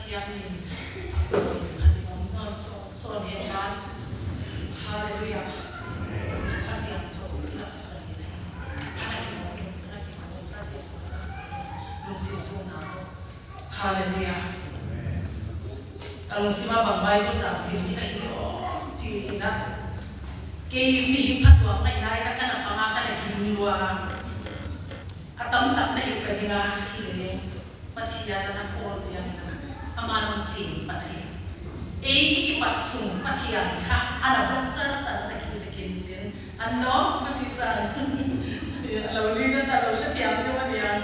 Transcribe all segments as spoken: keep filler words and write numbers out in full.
Pasian min a pulpit khat in hong sawn, sawn, sawn hen la. Halleluiah. Pasian tho i lak zang in a hi. Ana kimawh in, ana kimawh in, Pasian tho, lungsim thumna tawh. Halleluiah. Ka lungsim ah bang Bible chang sim ding ka hi diam ci in a, kei mihing phatuam ngaihna in a ka na pang a, ka na gim lua. A tamtak na hilh ka ding a, hi leh Pathian a na khawl ciangin a, amah na sem pan ahi. Ei i kipat sung Pathian kha a na bawk carcar na kiza kei ni cin. An dawng, Pasisan. A lo lui na sa lo, sa piang deuh a diang.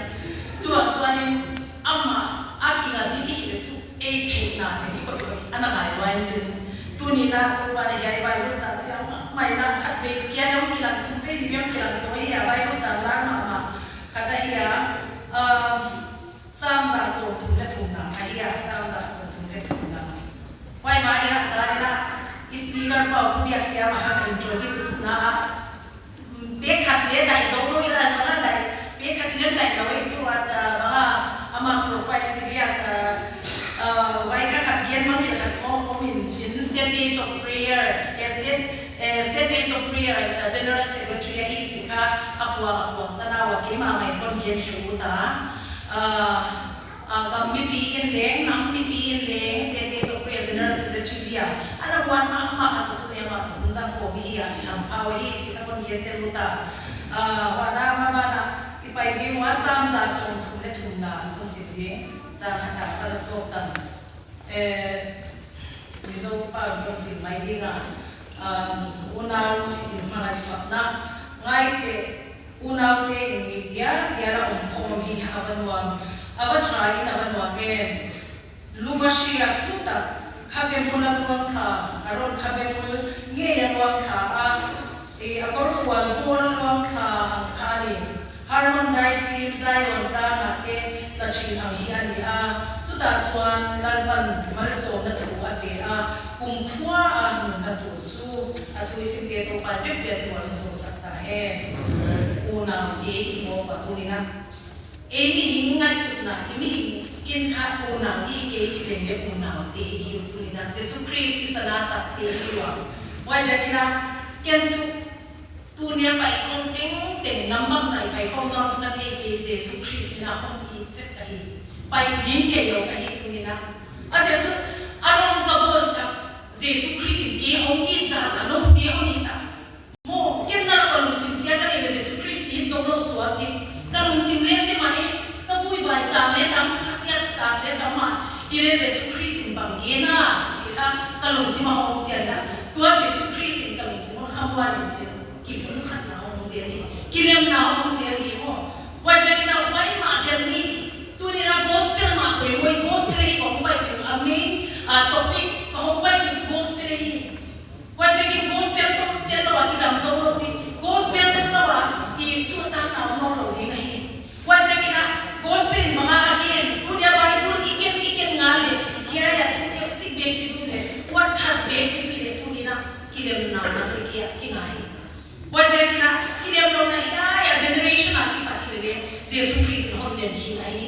Cuah cuanin amah a kinga ding i hi leh cu ei theihna teng i koih koih a na ngai lua in cin. Tuni na Topa na hiai Bible chang ciang mah, mai na khat vei kia deuh kilang, thum vei nih vei kilang tawh hi a, Bible chang lar mahmah. Khat ahi a, um, Sam za sawm thum le thumna ahi a, Sam za sawm thum le thumna. Huai mah in a, zan in a, i speaker pa uh Pu Biak Siam a kha ka introduce na a, um, pek khat le daih zo lo i la, mah daih, pek khat i la daih lo i cu a, uh, mah a, amah profile ci lian, uh, uh, huai kha khat gen mang hilh khat om, om in cin, State Days of Prayer, eh, State, eh, State Days of Prayer, uh, General Secretary ahi cin kha, a puak, a puak ta na ua keimah mai kon gen khia uh ta. Ah, ah, gam mipi in leng, nam mipi in leng, State Days of Prayer General Secretary dia a na buan mahmah khat uh tuni amah hun zang khawm hi a, i hampha uh hi cih kha kon gen tel uh ta. Ah, huan a mah banah kipai ding uh a, Sam za sawm thum le thumna kon sim ding. Chang khat ah ka la tawp tan. Eh, Mizo pa hong sim mai ding a, um, unau in hmangaih fakna ngaite, unaute in ngeih diakdiak a om khawm hi a va nuam, a va tha in a va nuam e. Lubashia thutak khabe mul a luang kha, Aron khabe mul ngei a luang kha a, i a kawrfual hmual a luang kha ang kha a ni. Harmon Daifim Zion tlangah te tla chin ang hi a ni a, cuta chuan Lalpan malsawmna thu a pe a, kumkhua a nunna tur chu a thu i simte Topa vekpiak nuam in zawhsak ta hen. Unaute i hi mawk a tuninah ei mihing ngaihsutna, i mihing in kha unau i hi kei ci leng le unaute i hi uh tuninah Jesu Khrist sisan a takte i hi uh a. Huaiziakinah ken cu Tunia paikhawm tengteng, nam bangzah i paikhawm nuam cu ka thei kei, Jesu Khrist min a hong it vek ka hi. Pai ding thei lo ka hi tuninah. A Jesu, a rom ka bawlsak Jesu Khrist in kei hong it zahzah note hong it a. Maw, ken na ka lungsim sia ka nei le Jesu Khrist it zong lo suak ding. Ka lungsim le sia mah e, ka vuivai cang le tam, khasiat cang le tam mah i le Jesu Khrist in bang gen a, ci kha ka lungsim a hong cian a. Tua Jesu Khrist in ka lungsim hong khamuan in ci. Kipumkhatna hong zel hi, kilemna hong zel hi maw. Huaiziakin a huai mah del ni, tunin a gospel mah poimawh, gospel hi ka hong baihpih a main, ah, topic ka hong baihpih gospel hi. Huaiziakin gospel tawh tel lo a kidam zo lo ding, gospel tel lo a i suahtakna om nawn lo ding ahi. Huaiziakin a gospel in bang a gen, tunia Bible i ken, i ken ngal le, hiai a thu keu cik bek i zui le, huat khat bek i zui le, tunin a kilemna na pe kia kinga hi. Huaiziakin a kilemlohna hiai a generation a kipat hi lele Jesu Khrist in hon lem khin ahi.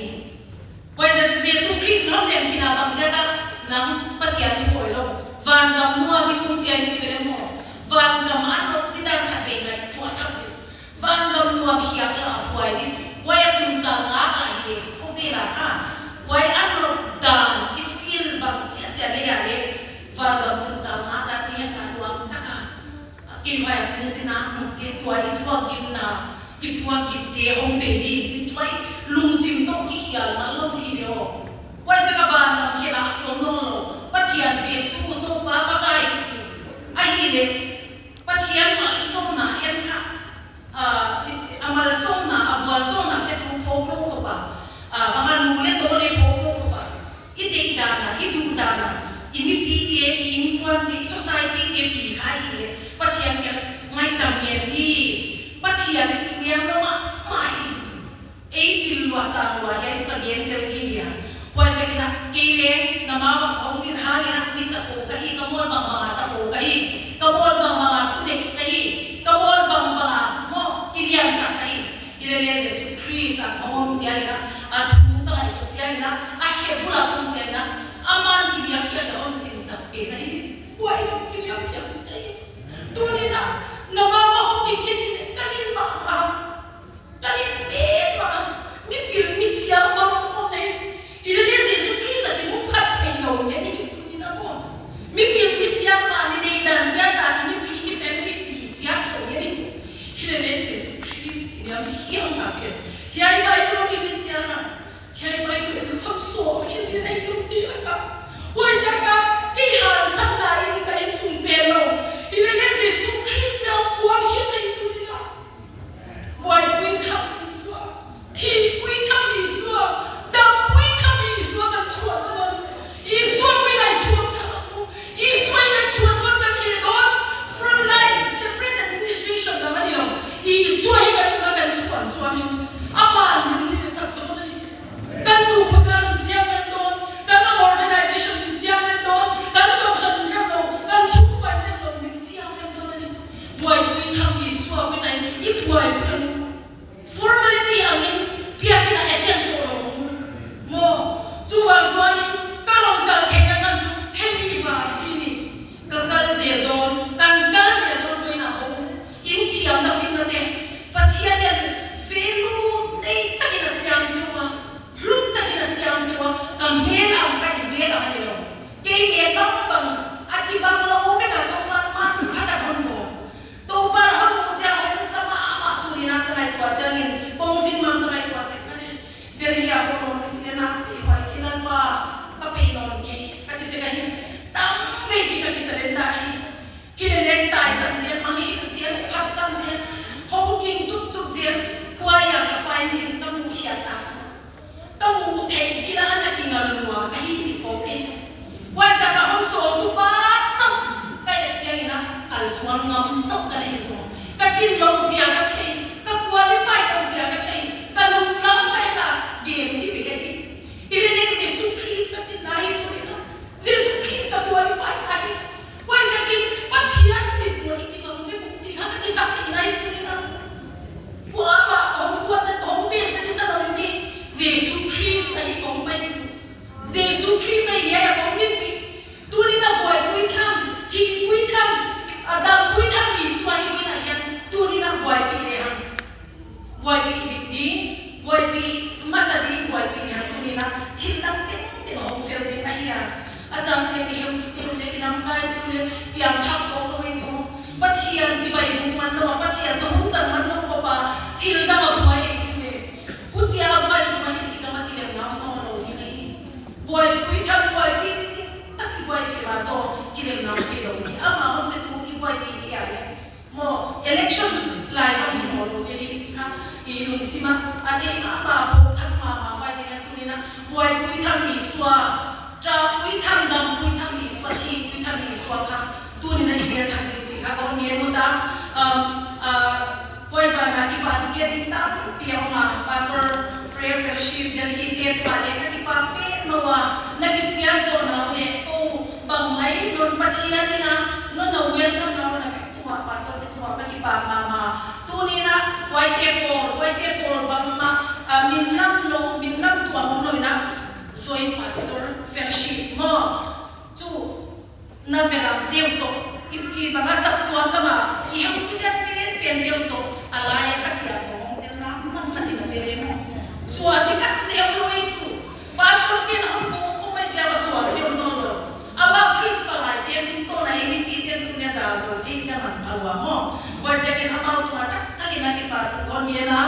Huaiziakin Jesu Khrist in hon lem khin a bang ziak a nang Pathian thu hoih lo, vangam nuam i tung ciang i ci ve le maw? Vangam a nop didan khat vei ngai tuah thak ding. Vangam nuam hiak la a huai ding. Huai a tungkal ngak a hi le khovel a kha huai a nop dan i feel bang ciahciah lei a le vangam tungkal ngak dan i hemna nuam taka Kei huai a tung dina nopte tua i thuakgimna, i puakgimte hong pe ding cin tua i lungsim tawh kikhial man lo dih ve aw. Huai zek a vangam khial a kiom nawn lo. Pathian Jesu Topa Pakai i ci. Ahih leh Pathian malsawmna en kha, ah, i ci, a malsawmna, a vualzawlna petu phawk lo khop a, ah, bang a nu le taw le phawk lo khop a. I deih dan a, i duh dan a, i mipite, i innkuante, i society te pi kha i hih leh Pathian kiang ngaihtam ngian hi. Pathian i cih ngian lo mahmah hi. Ei pil lua sang lua hiai cu ka gen tel ngei bia. Huaiziakin a kei leng na mau ah ka hong din hangin a mi capo ka hi, ka mual bangbang a capo ka hi, ka mual bangbang a thudeih ka hi, ka mual bangbang a maw kiliansak ka hi. Hi lele Jesu Khrist a hong om ciangin a, a thu ka ngaihsut ciangin a, a khe bul a ka om ciangin a, a Thei lo ti laka. Huai zaka kei hangsan lai in ka inn sung pen lo. Hi le le Jesu Khrist na kuan hi thei tu ni la. Buaipui tham Isua, thihpui tham Isua, dampui tham Isua kan chuah chuan, Isua pui nai chuan tham uh, Isua i kan chuah chuan kan leh dawn, front line, separate administration lam a ni lo, Isua hi kan nuna kan chuan chuan in, ama lim ni sak dawn a ni. Kan nupa kan min siam kan dawn, kan organization min siam kan dawn, kan tawh hran min rem lo, kan chhungkua min rem lo, min siam kan dawn a ni. Buaipui tham Isua pui nai, i buaipui ang. Formality angin biakinn ah attend tawh lo maw? Chuvang chuanin ka rawn kal theihna chan chu hemi vang hi ni. Ka kal zel dawn, kan kal zel dawn vawiinah ho in thiamna finna te Pathian in value nei takin a siam cheu a, hlum takin a siam cheu a, ka hmel ang kha i hmel ang a ni lo. Kei ngen bangbang a kibang lo vek a Topa man phatak hon bawl. Topa hon muh ciang hon sa mahmah, tuni-in a ka ngaihtuah ciangin kong zin mang ka ngaihtuah sek ka le. Delhi ah hong nawn ka ci leh na, ei huai kei Lalpa, ka pei nawn kei ka ci sek ahi. Tam vei bik a kisurrender ahi. Hi le leng taisan zel, mangngilh zel, phatsan zel, hong ging tuttut zel, huai ah ka finding ka muhkhiat tak chu. Ka muh theih thil ah a na kingal lua ka hi cih phawk kei chu. Huai zaka hon sawltu pa chauh ka et ciangin a kalsuan ngam chauh ka na hi zaw. Ka cin loh zia ka thei, ka qualify loh zia ka thei, ka lunglam ka et a gen ti pi ka hi. Hi le leng Jesu Khrist ka cin lai hi tuni-in a. Jesu Khrist ka qualify ta hi. Huaiziakin Pathian mitmuh i kibang vek uh cih kha ka kisap theih lai tuni-in a. Kuamah ka hong kuatna, ka hong base na ding sa lo in kei. Jesu Khrist ahi ka hong pai. Jesu Khrist ahi a ka hong dinpih. Tuni-in a buaipui tham, thihpui tham, a dampui tham Isua hi tuni-in a hian tuni-in a buaipih lehang. Buaipih dik ding, buaipih masa ding, buaipih lian tuni-in a thil dang tengteng a hong fel ding ahi a. A chang chen i heutu te uh le, i lamkai te uh le, piangthak tawk lo ei maw? Pathian chibai buk man lo a, Pathian tawh hong zang man lo khop a, thil dang a buai ei ding le. Huchia a buai sung a hi i kam a kilem ngam nawn lo ding ahi. Buaipui tham, buaipih dik dik tak i buaipih ma zaw kilem ngam thei lo ding. Amah hong petu i buaipih kei a le. Maw, election lai bang hi maw lo ding hi cih kha i lungsim ah a theih mahmah, phawk thak mahmah, huai zia tuni-in a buaipui tham Isua, ṭapui tham, dampui tham Isua, thihpui tham Isua kha tuni-in a i biak thak ding cih kha ka hon ngen ut a, um, uh, huai banah kipahthu gen ding tampi a om a, Pastor Prayer Fellowship Delhi te tungah le ka kipak petmah uh a, na kipiak zawhna uh le ko bangmah in Pathian in a nunna welcome na uh na vek tungah, Pastor te tungah ka kipak mahmah. Tuni-in a huaite pawl, huaite pawl bangmah, ah, min lam lo, min lam tuam om lo-in a, Joint Pastor Fellowship maw? Chu na beram deuh tawh, i, i bang a saptuam lamah i heutu lian penpen deuh tawh a lai a ka siam hong telna man khatin a pe lem. Sual ni khat deuh lo ei chu. Pastor te in a hong kawm khawm ei ciang a sual deuh nawn lo. Amau Khrist palaite tungtawn a ei mipite in tuni a zal zo thei ciang man pha lua maw? Huaiziakin amau tungah taktakin a kipahthu ka hon ngen a.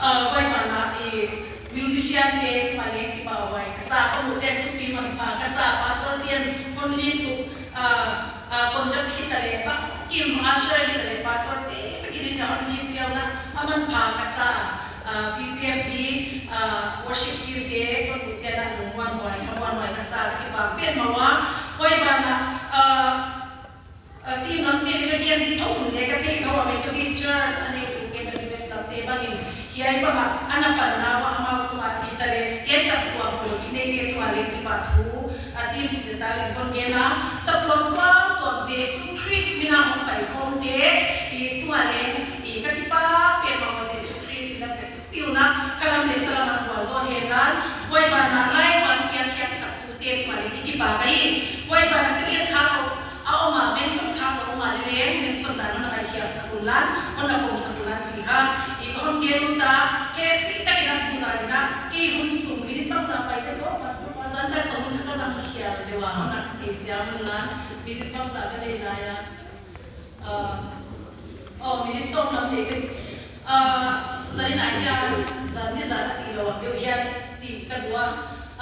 Ah, huai banah i musician te tungah leng kipahuai ka sa, ka muh ciang thupi manpha ka sa, pastor te in hon lit uh, ah, ah, conduct hi ta leh, bangkim usher hi ta leh, pastor te vekin hi ciang hon lit ciang a, a manpha ka sa, ah, P P F D, ah, worship team te hon muh ciang a lungmuanhuai, ka muanhuai ka sa, ka kipak petmah uh a, huai banah, ah, Ah, team lam te le ka gen ding tho un le ka thei tho a, Methodist Church a neitu K W S lam te bangin hiai bangah a na panna uh a amau tungah hi ta le, hiai saptuam pawlpi neite tungah le kipahthu, a team secretary in hon gen a, saptuam tuamtuam Jesu Khrist min a hong pai khawmte i tungah le i ka kipak petmah uh a, Jesu Khrist in a vek piuna khalam le salam a tuah zawh hen la, huai banah live a piakkhiak saktute tungah le i kipak ahi. Huai banah ka gen khak loh a om a, mention khak loh om a le leng mention dan hon na ngaihkhiak sak un la, hon na pom sak un la cih kha i hon gen ut a, hehpih takin a tu zan in a, kei hun sung minute bangzah pai te tawh, pastor pa zan tak ka hun kha ka zang ka khial deuh a, hon na thei siam un la, minute bangzah ka nei lai a. Ah, oh, minute sawm lam te ka, ah, zan in a hian, zan ni zan a ti lo ang deuh hian ti ka duh a.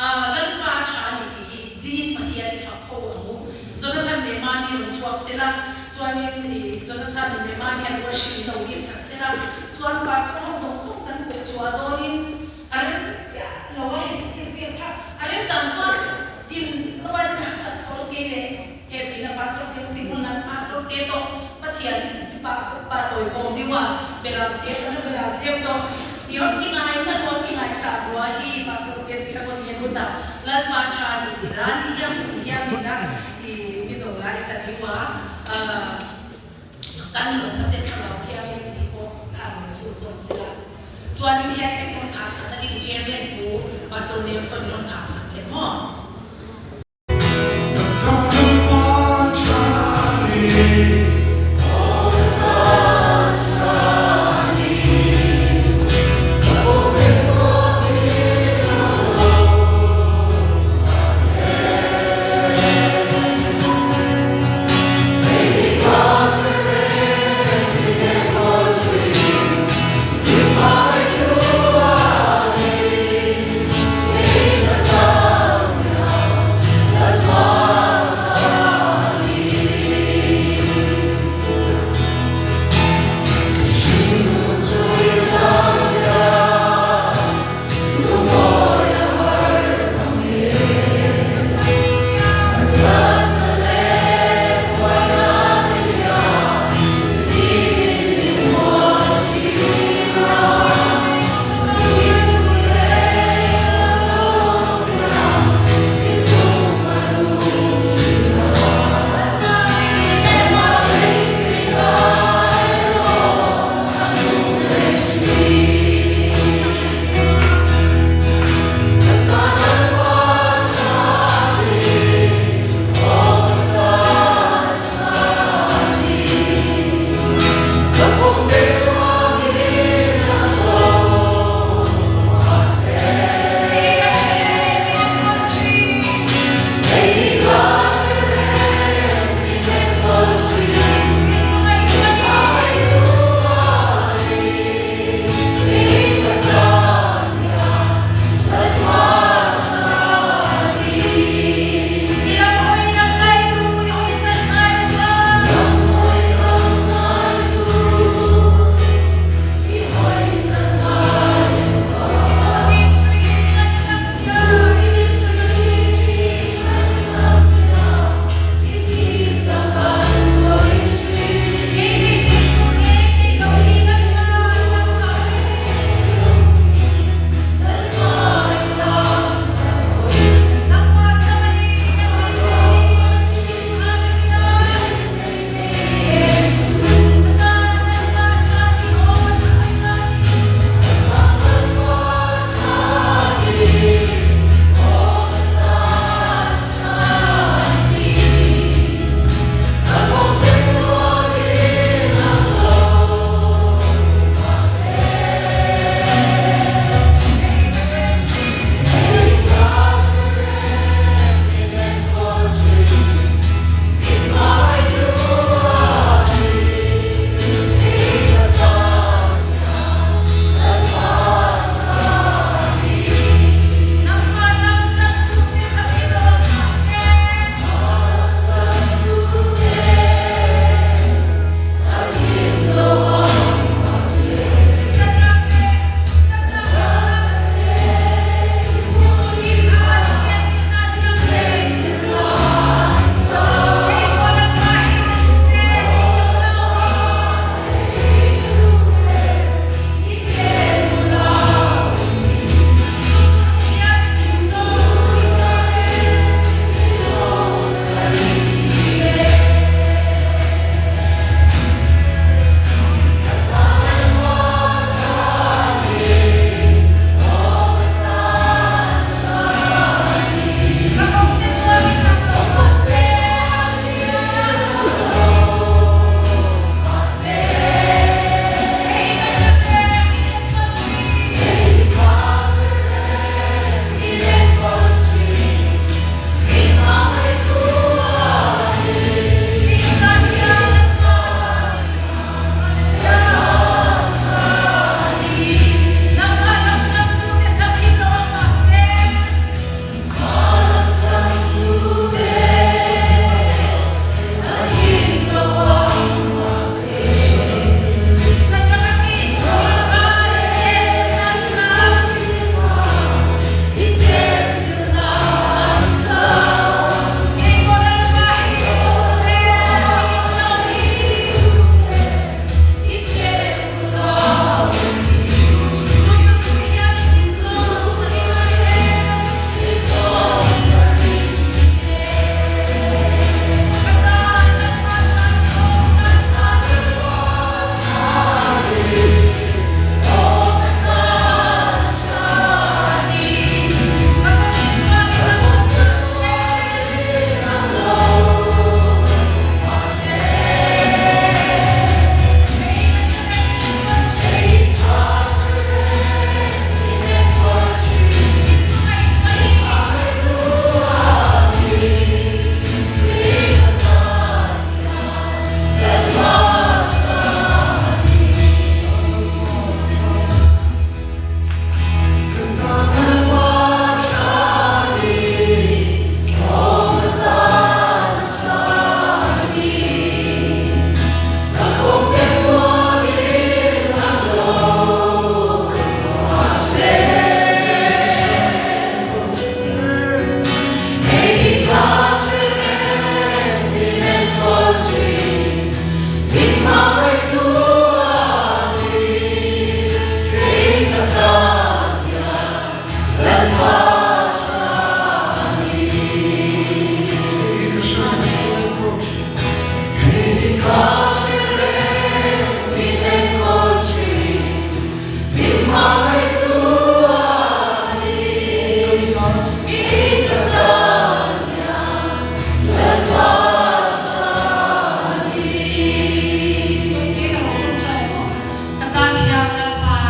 Ah, Lalpa tha ni ti hi, din Pathian i fak kho a mu. Jonathan le Mani hong suak sela, chuanin i Jonathan le Mani an worship in lo din sak sela, chuan pastor ho zong zong kan pawh chua dawnin a rem chiah lo a, hei, Israel kha a rem chang chuan tin lo a din haksat thawl kei le. Hepina pastor te hong ti hun lan pastor te tawh Pathian i pa, pa tawi kawm ding ua, belam te tawh na belam te tawh i hon kingai na hon kingai sa lua hi pastor te chi ka hon ngen uta. Lalpa tha ni chi dan i hiam thum hiam ni na i mi zo lai sa ding ua. Ah, kan lo ka che thang lo thiam ni ti ko kan lo su zong sila. Chuan i hiai te kan khaksak na ding chairman pu pastor Nelson hon khaksak le maw.